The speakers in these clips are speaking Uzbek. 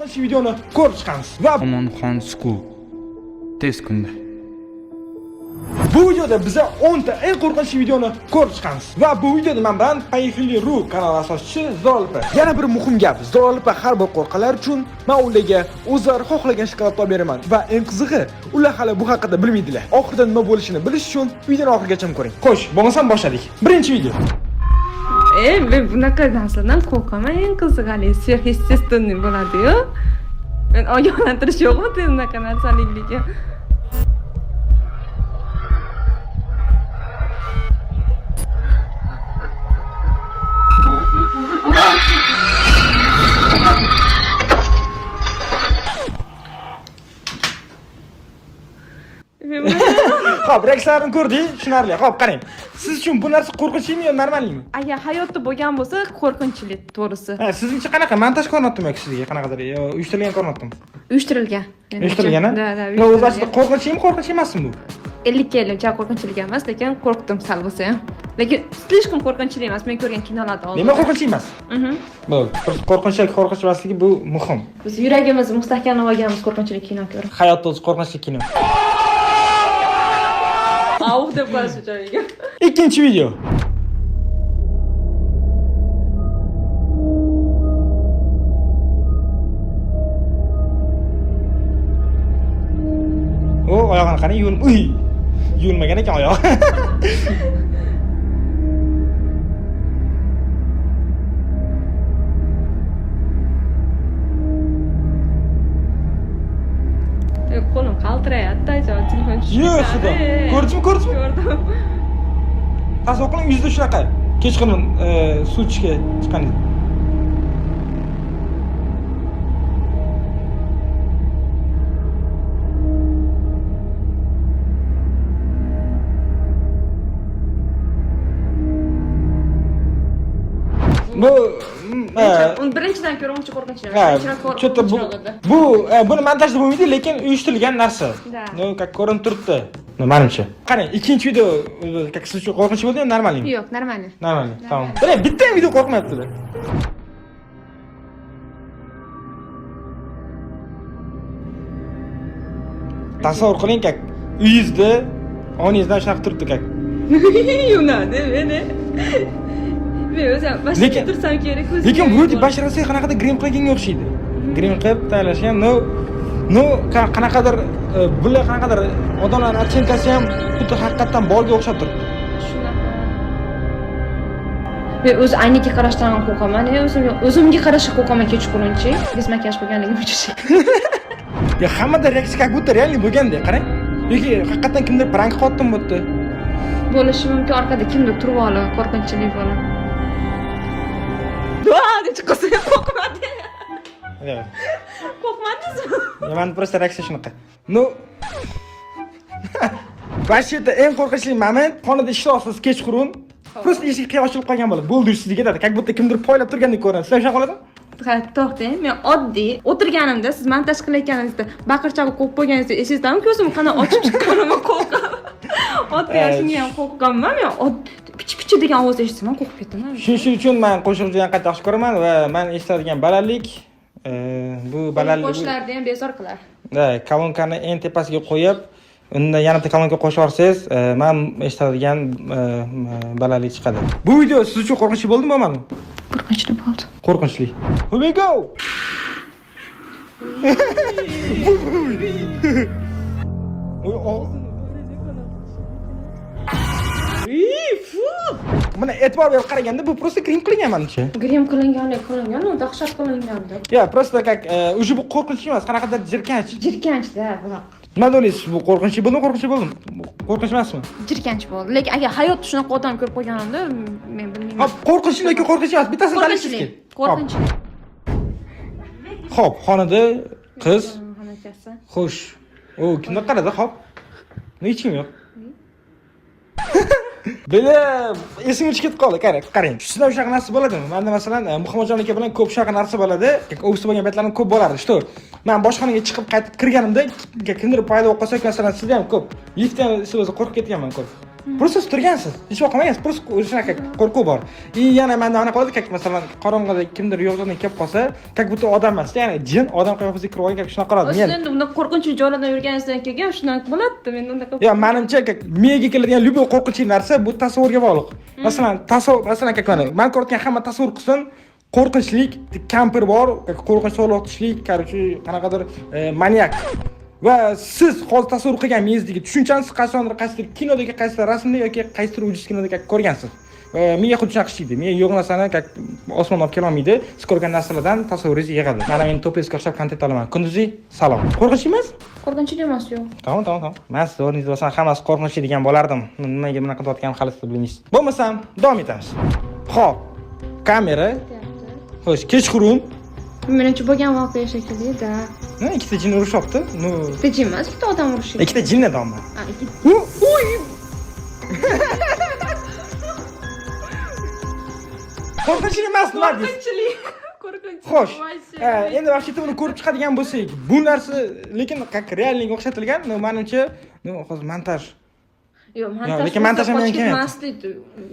Qo'rqinchli videoni ko'rib chiqamiz. Va Omonxon School. Tez kunda. bu videoda biza 10 ta eng qo'rqinchli videoni ko'rib chiqamiz. Va bu videoda men bilan Payhili.ru kanali asoschisi Zolpa. Yana bir muhim gap, Zolpa har bir qo'rqalar uchun men ularga o'zlari xohlagan shokolad olib beraman va eng qizig'i, ular hali bu haqida bilmaydilar. Oxirida nima bo'lishini bilish uchun videoni oxirigacha ko'ring. Xo'sh, bo'lmasam boshladik. Birinchi video. Men bunaqa narsadan qo'rqaman. Eng qizig'i haligi сверхъестественный bo'ladi-yu. Men ogohlantirish yo'qmi bunaqa narsaligiga? Men Xo'p, reaksiyalarni ko'rdik, tushunarli. Xo'p, qarang. Siz uchun bu narsa qo'rqinchlimi yo normalmi? Agar hayotda bo'lgan bo'lsa, qo'rqinchli, to'g'risi. Ha, sizningcha qanaqa? Montaj ko'rinyaptimi yoki sizga qanaqadir yo uyushtirilgan ko'rinyaptimi? Uyushtirilgan. Uyushtirilgan, Да, да. No, o'zi aslida qo'rqinchlimi, qo'rqinchli emasmi bu? 50 ga 50 uncha qo'rqinchli emas, lekin qo'rqdim sal bo'lsa ham. Lekin слишком qo'rqinchli emas, men ko'rgan kinolarda oldin. Nima qo'rqinchli emas? Mhm. Bo'ldi. Qo'rqinchli yoki qo'rqinchli emasligi bu muhim. Biz yuragimizni mustahkamlab olganmiz qo'rqinchli kino ko'rib. Hayotda o'zi qo'rqinchli kino. Auh deb qo'yish joyiga. Ikkinchi video. O, oyog'ini qarang, yuvilm, uy. Yuvilmagan ekan oyog'i. Qo'lim qaltirayapti, ajoyib telefon tushib Yo, xudo. Ko'rdingmi, ko'rdingmi? Ko'rdim. Tasavvur qiling, yuzida shunaqa. Kechqurun suv ichishga chiqqan edi. Bu Uni birinchidan ko'ra uncha qo'rqinchli emas. Ha, Birinchidan ko'ra что-то bu qo'rqinchliroq edi. bu buni montajda bo'lmaydi, lekin uyushtirilgan narsa. Да. Ну, как ko'rinib turibdi. Ну, manimcha. Qarang, ikkinchi video как siz uchun qo'rqinchli bo'ldimi, normalmi? Yo'q, нормально. Нормально, tamom. Qarang, bitta ham video qo'rqmayaptilar. Tasavvur qiling, как uyingizda onangizdan shunaqa turibdi, как. Yunadi meni. Men o'zim boshqa Lekin- tursam kerak o'zim. Lekin вроде basharasi qanaqadir grim qilganga o'xshaydi. Grim qilib tayyorlashgan, но но qanaqadir bular qanaqadir odamlarning оценкasi ham xuddi haqiqatdan borga o'xshab turibdi. Shunaqa. Men o'zi aynaga qarashdan ham qo'rqaman. O'zim o'zimga qarashga qo'rqaman kechqurunchi. Bez makiyaj qilganligim uchun. Ya hammada reaksiya как будто реальный bo'lgandek, qarang. Yoki haqiqatdan kimdir prank qilyaptimi bu yerda? Bo'lishi mumkin, orqada kimdir turib olib, qo'rqinchli bo'lib. Va deb chiqqansa ham qo'rqmadi. Yo'q. Qo'rqmadingizmi? Ya mani просто reaksiya shunaqa. Ну, вообще-то eng qo'rqinchli moment xonada ishlayapsiz kechqurun. Просто eshik qiya ochilib qolgan bo'ladi. Bo'ldi, sizga ketadi. Как будто kimdir poylab turgandek ko'rinadi. Sizlar shunaqa bo'ladimi? Ha, to'xtang, men oddiy o'tirganimda siz montaj qilayotganingizda baqir-chaqir qo'rqib qo'yganingizda esingizdami ko'zimni qanday ochib chiqqanimni qo'rqib. Oddiy shunga ham qo'rqqanman men. Pichi-pichi degan ovoz eshitsam ham qo'rqib ketaman. Shuning uchun men qo'shiq juda qattiq yaxshi ko'raman va men eshitadigan balandlik bu balandlik Qo'shiqlarni ham bezor qilar. Da, kolonkani eng tepasiga qo'yib, unda yana bitta kolonka qo'shib yuborsangiz, men eshitadigan balandlik chiqadi. Bu video siz uchun qo'rqinchli bo'ldimi, bo'lmadimi? Qo'rqinchli bo'ldi. Qo'rqinchli. Here we go. Oy, Mana e'tibor berib qaraganda bu просто grim qilingan manimcha. Grim qilinganlik qilingan, u dahshat qilingandi. Ya, просто как уже bu qo'rqinchli emas, qanaqadir jirkanch. Jirkanchda bunaqa. Nima deysiz, bu qo'rqinchli bo'ldimi, qo'rqinchli bo'ldimi? Qo'rqinchli emasmi? Jirkanch bo'ldi. Lekin agar hayotda shunaqa odam ko'rib qolganimda, men bilmayman. Hop, qo'rqinchli yoki qo'rqinchli emas, bittasini tanlashingiz Qo'rqinchli. kerak. Qo'rqinchli. Hop, xonada qiz, Xonachasi. xo'sh. U kimdir qaradi, hop. Hech kim yo'q. Beli esimga tushib ketib qoldi. Qarang, qarang. Sizda shunaqa narsa bo'ladimi? Menda masalan, Muhammadjon aka bilan ko'p shunaqa narsa bo'ladi. Ofisda bo'lgan paytlarim ko'p bo'lardi. Shu men boshxonaga chiqib qaytib kirganimda kimdir paydo bo'lib qolsa, masalan, sizda ham ko'p. Liftdan siz o'zi qo'rqib ketganman ko'p. Просто siz turgansiz, hech vaqt qolmagansiz, просто o'zi shunaqa qo'rquv bor. И yana menda anaqa bo'ladi, как masalan, qorong'ida kimdir yo'q joydan kelib qolsa, как будто odam emas, ya'ni jin odam qiyofasiga kirib olgan, как shunaqa qoladi. Siz Men endi bunaqa qo'rqinchli joylardan yurganingizdan keyin shunaqa bo'ladida, men unaqa. Yo, manimcha, как miyaga keladigan любой qo'rqinchli narsa bu tasavvurga bog'liq. Masalan, tasavvur, masalan, как mana man ko'rayotgan hamma tasavvur qilsin, qo'rqinchlik, kampir bor, как qo'rqinch so'loqtishlik, короче, qanaqadir manyak. Va siz hozir tasavvur qilgan miyangizdagi tushunchani siz qachondir qaysidir kinodagi, qaysidir rasmda yoki qaysidir ужас kinoda как ko'rgansiz. Va miya xuddi shunaqa ishlaydi. Miya yo'q narsani как osmondan olib kelolmaydi. Siz ko'rgan narsalardan tasavvuringiz yig'adi. Mana men to'pingizga o'xshab kontent olaman. Kunduzi salom. Qo'rqinchli emas? Qo'rqinchli emas, yo'q. Tamam. Man siz o'rningizda bo'lsam hammasi qo'rqinchli degan bo'lardim. Nimaga bunaqa deyotganim hali siz bilmaysiz. Bo'lmasam, davom etamiz. Xo'p, kamera. Xo'sh, kechqurun. Menimcha bo'lgan voqea shekilli-da. Ну, ikkita jin urushyapti. Ну, Ikkita jin emas, ikkita odam urushi. Ikkita jinni odammi? Ha, ikki. Uy! Qo'rqinchli emas, nima deysiz? Qo'rqinchli. Qo'rqinchli. Xo'sh, Вообще. Endi вообще buni ko'rib chiqadigan bo'lsak, bu narsa lekin как реальный ga o'xshatilgan, ну, manimcha, ну, hozir montaj. Yo'q, montaj. Lekin montaj ham qochib kerak. ketmasdi.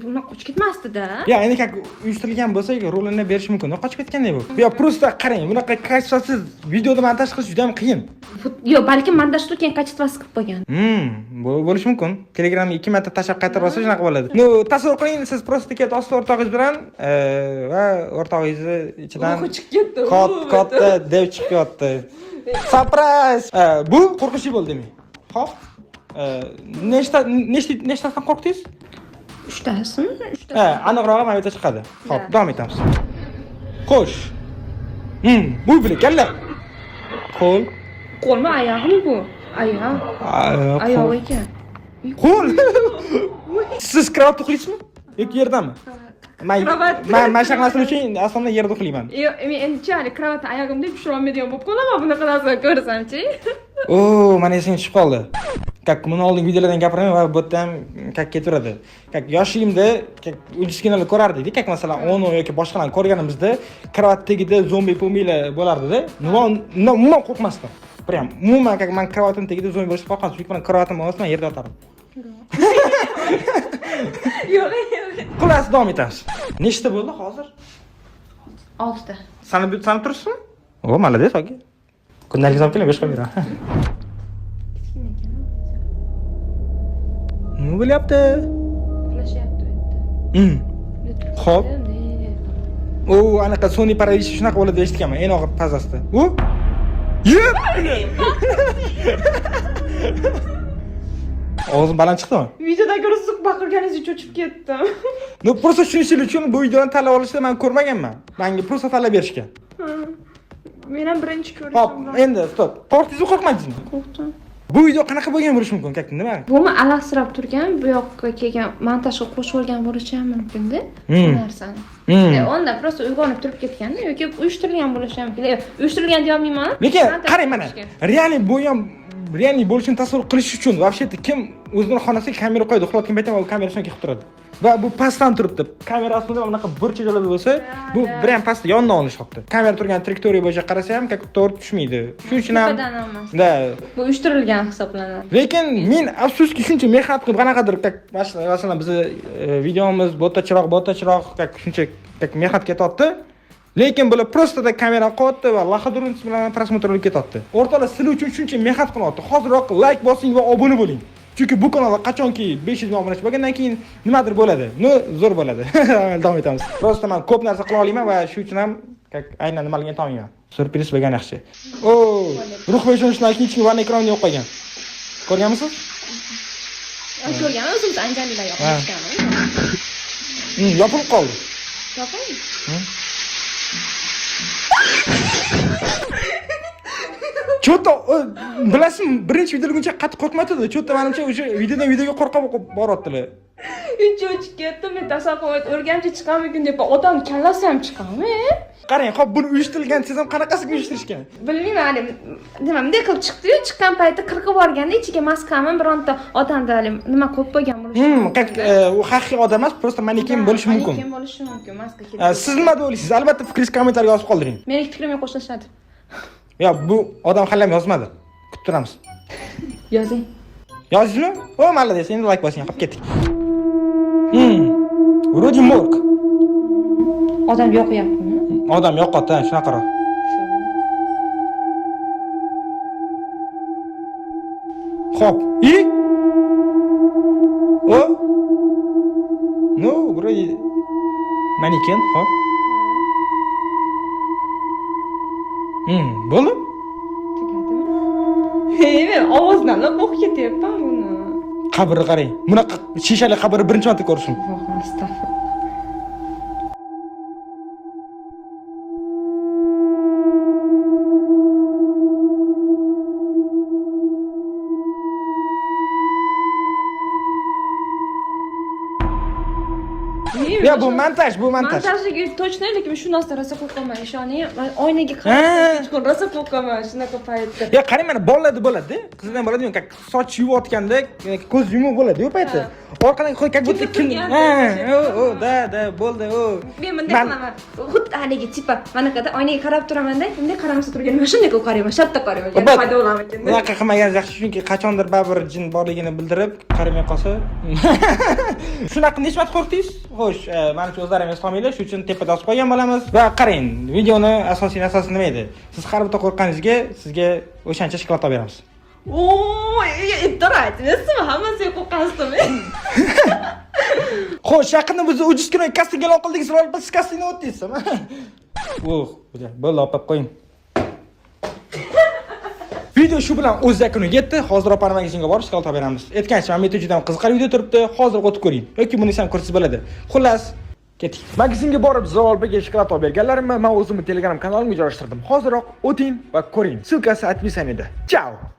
Bunaqa qochib ketmasdi-da. Ya, endi как uyushtirilgan bo'lsa, rolini berish mumkin. Qochib ketgandek bu. Yo, просто qarang, bunaqa качество siz videoda montaj qilish juda ham qiyin. Yo'q, balkim montajda keyin качество si qilib qo'ygan. Bo'lishi mumkin. Telegramga 2 marta tashlab qaytarib olsa shunaqa bo'ladi. Ну, tasavvur qiling, siz просто ketyapsiz o'rtog'ingiz bilan, va o'rtog'ingizni ichidan Ruhi chiqib ketdi. Katta dev chiqib ketdi. Surprise! Bu qo'rqinchli bo'ldi demak. Xo'p. Nechta nechta nechtasidan qo'rqdingiz? Uchtasimi? Uchtasi. Ha, aniqrog'i mana bu yerda chiqadi. Xo'p, Da. Davom etamiz. Xo'sh. Bu bile kalla. Qo'l. Qo'lmi, oyog'imi bu? Oyoq. Oyoq ekan. Qo'l. Siz kravatda uxlaysizmi? Yoki yerdami? Man Kravat. Man shunaqa narsalar uchun aslida yerda uxlayman. Yo'q, men endi hali kravatni oyog'imda tushira olmaydigan bo'lib qolaman bunaqa narsani ko'rsamchi. O, mana esimga tushib qoldi. Как buni oldingi videolardan gapiraman va bu yerda ham как ketaveradi. Как yoshligimda как ужас kinolar ko'rardik, как masalan Ono yoki boshqalarni ko'rganimizda kravat tagida zombi pombilar bo'lardida. Nima umuman qo'rqmasdim. Прям umuman как man kravatim tagida zombi bo'lishib qo'rqardim, chunki man kravatim bo'lmasa man yerda yotardim. Yo'q, yo'q. Xullas, davom etamiz. Nechta bo'ldi hozir? 6 ta. Sanab sanab turibsizmi? O, молодец, aka. Kundalik hisob keling, 5 qo'yib beraman. Kichkina ekan. Nima bo'lyapti? Uxlashyapti u yerda. Xo'p. U anaqa Sony paralichi shunaqa bo'ladi deb eshitganman, eng og'ir fazasida. U? Yep! Ovozim baland chiqdimi? Videoda ko'rib siz baqirganingizga cho'chib ketdim. Ну, просто tushunishingiz uchun bu videoni tanlab olishda men ko'rmaganman. Menga просто tanlab berishgan. Men ham birinchi ko'rishim. Xo'p, endi stop. Qo'rqdingizmi, qo'rqmadingizmi? Qo'rqdim. Bu video qanaqa bo'lgan bo'lishi mumkin? Как nima? Bumi alahsirab turgan, bu yoqqa kelgan montajga qo'shib olgan bo'lishi ham mumkin-da. Bu narsani. Onda просто uyg'onib turib ketganda yoki uyushtirilgan bo'lishi ham mumkin. Uyushtirilgan deya olmayman. Lekin Montaj qarang mana, qo'shgan. Реальный bu ham реальный bo'lishini tasavvur qilish uchun вообще-то kim o'zini xonasiga kamera qo'yadi, uxlayotgan paytda u kamera shunga qilib turadi. Va bu pastdan turibdi. Kamera aslida bunaqa burchak joylarda bo'lsa, bu bir ham pastda yondan olishyapti. Kamera turgan trayektoriya bo'yicha qarasa ham как to'g'ri tushmaydi. Shuning uchun ham Tepadan emas. Да. Bu uyushtirilgan hisoblanadi. Lekin men afsuski shuncha mehnat qilib qanaqadir как masalan bizni videomiz bo'ta chiroq, bo'ta chiroq как shuncha как mehnat ketyapti. Lekin bular просто da kamera qo'yapti va лохотрон bilan просмотр bo'lib ketyapti. O'rtoqlar, sizlar uchun shuncha mehnat qilyapti. Hoziroq like bosing va obuna bo'ling. Chunki bu kanalda qachonki 500 ming obunachi bo'lgandan keyin nimadir bo'ladi. Ну, zo'r bo'ladi. Davom etamiz. Просто men ko'p narsa qila olmayman va shu uchun ham как aynan nimaligini ayta olmayman. Syurpriz bo'lgan yaxshi. O, ruh va ishonchdan keyin ichki vanna ekronni yo'q qo'ygan. Ko'rganmisiz? Ko'rgan o'zimiz anjalilar yoqishgan. Yopilib qoldi. Yoping. Cho'ta bilasizmi, birinchi videoguncha qattiq qo'rqmadi. Cho'ta menimcha o'sha videodan videoga qo'rqib boryaptilar. Cho'chib ketdim, men tasavvur qilib o'rgancha chiqamikin deb odam kallasi ham chiqami? Qarang, hop buni uyushtirilgan desam qanaqasiga uyushtirishgan? Bilmayman, hali nima bunday qilib chiqdi-yu, chiqqan payti qirqib yuborganda ichiga maskami bironta odamda hali nima qo'yib qo'ygan bo'lishi Как u haqiqiy odam emas, просто manekin bo'lishi mumkin. Manekin bo'lishi mumkin, maska ketib. Siz nima deb o'ylaysiz? Albatta fikringizni kommentariyga yozib qoldiring. Mening fikrimga qo'shilishadi. Yo, bu odam hali ham yozmadi. Kutib turamiz. Yozing. Yozdingizmi? O, молодец, endi like bosing, qolib ketdik. Вроде морг. Odam yoqyaptimi? Odam yo'qotdi, ha, shunaqaroq. Xo'p, и? O? Ну, вроде манекен, xo'p. Bo'ldi? Tugadimi? Hey, men ovozdan qo'rqib ketyapman buni. Qabrni qarang. Bunaqa shishali qabrni birinchi marta ko'rishim. Voh, astag'firullah. Ya, bu montaj, bu montaj. Montajligi точно, lekin shu narsa rosa qo'rqaman, ishoning. Man oynaga Ha. qarab hech kun rosa qo'rqaman shunaqa paytda. Ya, qarang, mana bolalarda bo'ladi. Qizlardan bo'ladi, как soch yuvayotganda ko'z yumuq bo'ladi, u payti. Orqadan как будто kim turgan. Ha, o, o, да, да, bo'ldi, o. Men bunday qilaman. Xuddi haligi типа manaqada oynaga qarab turamanda, bunday qaramasa turganimda shunday qilib qarayman, shartta qarayman. Yana paydo bo'larmikin deb. Bunaqa qilmagan yaxshi, chunki qachondir baribir jin borligini bildirib, qaramay qolsa. Shunaqa necha marta qo'rqdingiz? Xo'sh, manimcha o'zlari ham eslolmaylar, shuning uchun tepada yozib qo'ygan bo'lamiz. Va qarang, videoni asosiy narsasi nima edi? Siz har bitta qo'rqqaningizga sizga o'shancha shokolad olib beramiz. Oo, ibtorat, emasmi? Hammasiga qo'rqasizmi? Xo'sh, yaqinda biz uch kuni kasting e'lon qildik, sizlar biz kastingdan o'tdingiz. Uh, bo'ldi, olib qo'ying. Video shu bilan o'z yakuniga yetdi. Hozir opani magazinga borib shokolad olib beramiz. Aytgancha, mana bu yerda juda ham qiziqarli video turibdi. Hozir o'tib ko'ring yoki buni ham ko'rsangiz bo'ladi. Xullas, ketdik. Magazinga borib Zolpaga shokolad olib berganlarimni men o'zimning Telegram kanalimga joylashtirdim. Hoziroq o'ting va ko'ring. Ссылка si описание da. Chao.